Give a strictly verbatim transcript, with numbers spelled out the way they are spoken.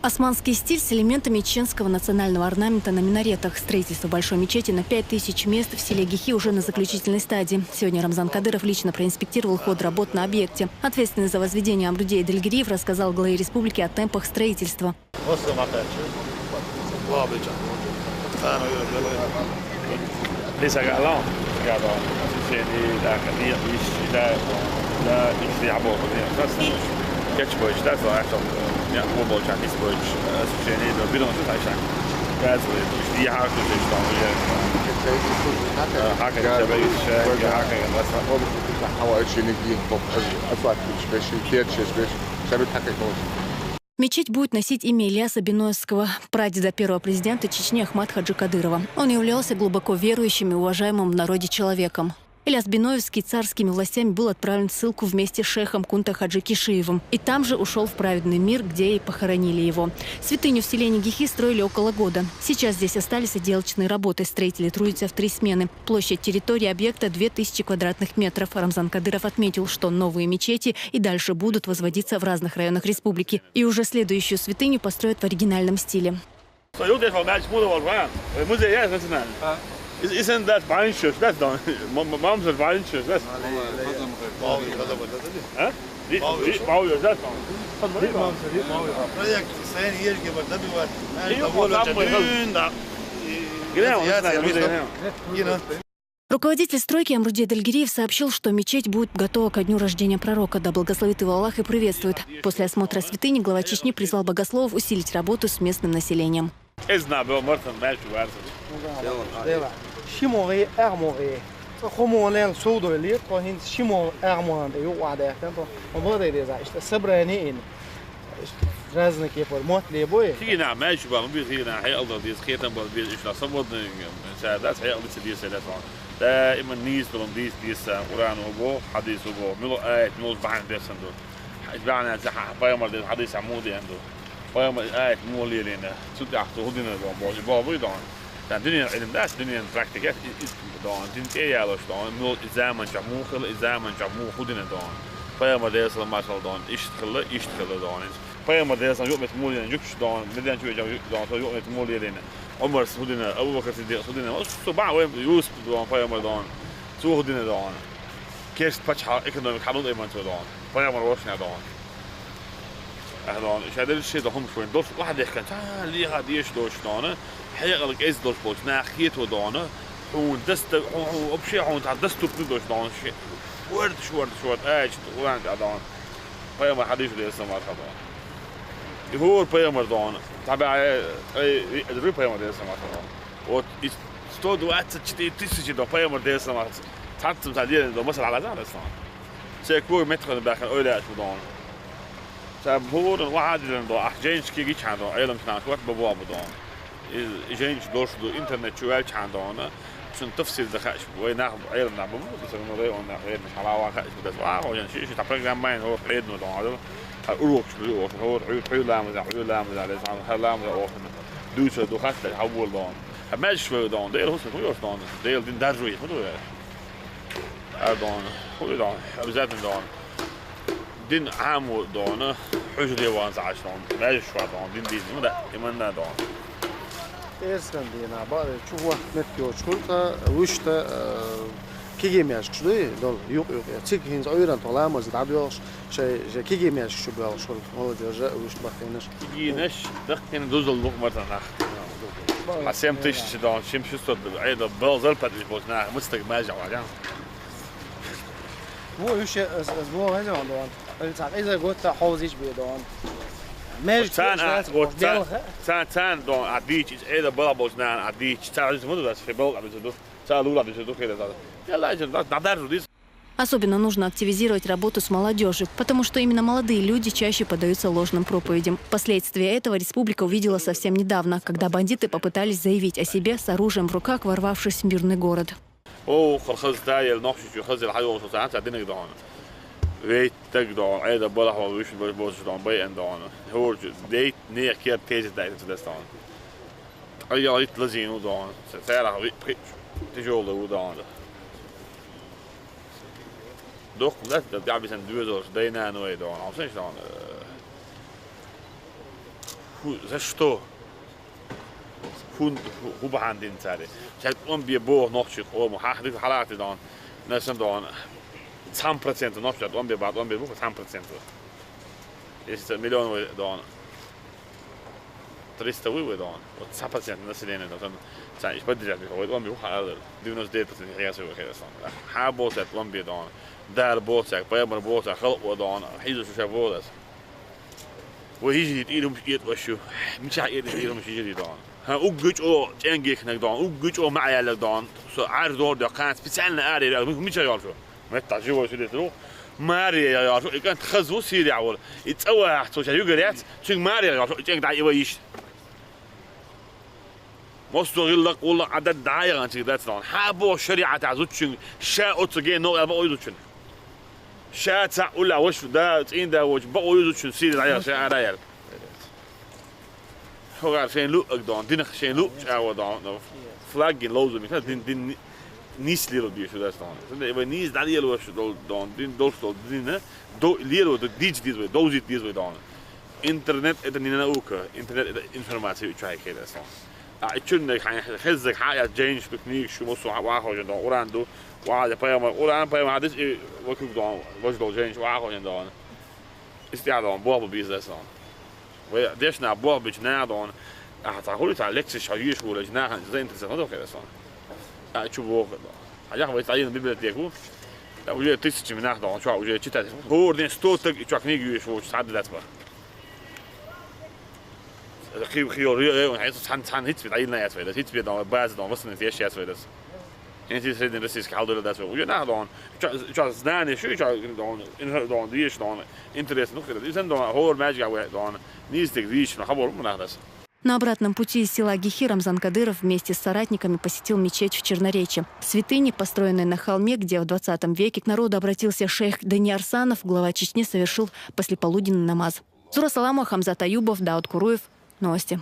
Османский стиль с элементами чеченского национального орнамента на минаретах. Строительство большой мечети на пять тысяч мест в селе Гихи уже на заключительной стадии. Сегодня Рамзан Кадыров лично проинспектировал ход работ на объекте. Ответственный за возведение Амрудей Дельгириев рассказал главе республики о темпах строительства. Lisa got along. Got along. She did that. He, he, she, that, that, she, I bought it. That's the catch boy. That's the actual. Yeah, one boy, Chinese boy. That's what she did. But we don't touch that. That's what it is. Yeah, how could they stop? Yeah. Haka, haka, haka. Мечеть будет носить имя Ильяса Биноевского, прадеда первого президента Чечни Ахмад Хаджи Кадырова. Он являлся глубоко верующим и уважаемым в народе человеком. Ильяс Биноевский царскими властями был отправлен в ссылку вместе с шейхом Кунта Хаджи Кишиевым. И там же ушел в праведный мир, где и похоронили его. Святыню в селении Гихи строили около года. Сейчас здесь остались отделочные работы. Строители трудятся в три смены. Площадь территории объекта две тысячи квадратных метров. Рамзан Кадыров отметил, что новые мечети и дальше будут возводиться в разных районах республики. И уже следующую святыню построят в оригинальном стиле. So you just want to move over, huh? Move the yes, that's not. Isn't that Bangladesh? That's done. Mom's a Bangladesh. That's. Huh? Bangladesh, that's done. Proyekt sayın yer gibi tabii var. Her davul ötedüğün da. Giremem. Rukovoditelj strojke Amrudje Delgirijev сообщил, что мечеть будет готова ко дню рождения пророка, да благословит его Аллах и приветствует. После осмотра святыни глава Чечни призвал богословов усилить работу с местным населением. Ezna be o mrtën me që vërtet. Dela. Shimori, ermori. Homo len sodo li, to hin shimo ermori de yo wa de kan to. O mo de de za işte sabrani in. Razne ke por mot le boy. Kigina me që ba, bi kigina hay Allah diz khitan ba bi ishna sabodin. Sa das hay Allah diz sa das. Daiman nis dolun diz diz Kur'an u bo, hadis u bo. Milo ayet, milo bahan dersen do. Bahan hadis amudi ando. Peygamber ayet moliyelene. Sut yahtu hudine don. Boji bobu don. Dan dünyanın ilim ders, dünyanın praktik et, don. Din te yalos don. Mul zaman çamu khil, zaman çamu hudine don. Peygamber de sallallahu aleyhi ve sellem don. İşt khil, işt khil don. Peygamber de sallallahu yok met moliyelene yük don. Meden çüve don. Yok met moliyelene. Ömer hudine, Ebu Bekir Siddik hudine. Su ba ve Yusuf don, Peygamber don. Su hudine don. Kerst paçha ekonomik hanul eman don. Peygamber hoşna don. Ahdon, şadel şey de hum şoyn dost, wah de kan ta li ha diş dost dona. Hayal ez dost boş, na khiyet o dona. Hon dast, hon, hon, obşe hon ta dast tup dost dona. Şey. Word, word, word. Ay, işte, ulan adam. Peygamber hadis de esma khaba. Hor peygamber dona. Tabi ay, ay, ru peygamber de esma khaba. Вот из сто двадцать четыре тысячи до пеймар десамат. Цацам садир до масал алазан десамат. Секур метрон бахан ойла ачмудон. Сабурун ва адилен до ах женщики гичан до элам снан шват бабуа будон. Женщ дош до интернет чуэл чан дона. Шун тафсир да хаш вай нах элам на бабу да сагно район на элам шалава хаш да ва ва жан ши ши та программа ин хор эдно дон. Урок шу хор ху ху ламаза ху ламаза ле сан ху ламаза охна. Дуча ду хас да хавул дон. Хабмаж шве дон, дел хус ху ёш дон. Дел дин даржу ху ду. Ардон, ху дон, обязательно дон. Дин аму дон, хужу диван за аш дон. Маж шва дон, дин дин, ну да, иман да дон. Эрскан дина ба чугва мет ёчкурта, вушта кигемяш кшуды, дол юк юк. Цик хинз ойран толамаз да дёш. Шей, шей кигимеш шу бел шул, молодежь уж бахтенеш. Кигинеш, дахтен дузул лук мартанах. А семь тысяч дон, семь шестьсот, ай да бел зарплат лиш бот на, мустак мажа валян. Во уж с во везен дон. Эл цак иза гот та хозич бе дон. Меж цан а, вот цан, цан, цан дон, а дич, ай да бел бот на, а дич, цан из муду да, фе бел а бизу. Цан лула бизу, хеда да. Я лайзен, да, да, да, да, Особенно нужно активизировать работу с молодежью, потому что именно молодые люди чаще поддаются ложным проповедям. Впоследствии этого республика увидела совсем недавно, когда бандиты попытались заявить о себе с оружием в руках, ворвавшись в мирный город. О, хазда ел нохши хазел хайо со сан са динек дон. Вейт так дон, айда балах ва виш бос дон, бай эн дон. Хор дейт не кер тезит дайт дон. Айя ит лазину дон. Сара ви тяжелый удон. Doch, dat, dat gab es ein Duo, so, Dana und Edo, und auch nicht dann. Ху, за что? Хун, ху, ху бахьан дин цари. Цаьрга тӀом бе боху нохчий къомо. Хьах дика хьалати дон. Насан дон. Цхьан процент нохчий тӀом бе ба, тӀом бе бу, цхьан процент. Если ца миллион вай дон. Триста вуй вай дон. Вот цхьа процент населения дон. Сан, сан иш поддержать бихо вай тӀом бе бу хьалар. Девяносто девять процент хьяса вай херасан. Хьа боху цаьрга тӀом бе дон. Дала боху цаьрга, пайхамар боху цаьрга, халкъ вай дон. Хьийза шу ша боху дас. Вай хӀижа тӀийрумаш эта вашу. Мичахь эта тӀийрумаш хӀижа дон? Ха, уггу чӀо чӀенгехнаг дон, уггу чӀо маӀаяллаг дон. Со Ӏар дор дё кхана специально аре, мича йолчу? Метта живой сидету. Маре йолчу, и кӀант хаза ву Сирия вол. И цӀа вахь, цо ша югар яц, цуьнга Маре йолчу, и чӀенг дӀа и вай йиш. Массо гӀиллакх, гӀуллакх Ӏадад дӀаяханчиг дац дон. Хьа боху шариӀатахь зудчуьнга, ша оцу ген новкъа бакъо ю зудчуьнга. Ша цхьаъ уллехь ваша да, цӀийна да воцу бакъо ю зудчуьнга Сирия дӀаяхана ша ара яьлла. ХӀогӀар шайн луъаг дон, динах шайн луъ чӀагӀо дон, флаггин ловзу миха, дин, дин ни-, нийса лело бийш ю дац дон. Цундела вай нийса дӀалело ваша долу дон, дин долуш долу динна, до-, лело ду, дийца деза вай, довзийта деза вай дон. Интернет это не наука, интернет это информация, чу хьайкхе дац дон. А и чуьннаг хьайн хеззаг хьа а яц, джейнш ду, книгаш шу, массо а вахожан дон, Къуран ду, вахьа пайхамар, Къуран пайхамар хьадис и вакуг дон, важа долу джейнш вахожан дон. Истя дон, боху бу бизнес дон. Вай дешна боху бичу наха дон. Ахьа цхьа хуьлу цхьа лекцеш хьо йоьш волчу нахана заинтересован ма доху херасан. А чу боху дон. Хьажахь вай цхьа йина библиотеку. Уже тысячами нах дон, чохь уже читать. ХӀора ден сто таг и чохь книга йоьш волчу цхьа дац бара. Кхин, кхин йолу ре-, ре-, хьайца цхьаьна, цхьаьна хӀинца бен дӀайиллина яц вай дас. ХӀинца бен дон, база дон, вассанан теш яц вай дас. ХӀинца среднероссийский хьалдолу дац вай. Уже нах дон. Чо, чо знание шу, чо дон, инха дон, деш дон, интересно, ну, хир. Изан дон, хӀора маьжга вай дон. Нийса тиг дийш, но хабар ма нах дас. На обратном пути из села Гихи Рамзан Кадыров вместе с соратниками посетил мечеть в Черноречи. Святыни, построенной на холме, где в двадцатом веке к народу обратился шейх Даниарсанов, глава Чечни совершил послеполуденный намаз. Зура Саламова, Хамзат Аюбов, Дауд Куруев. Новости.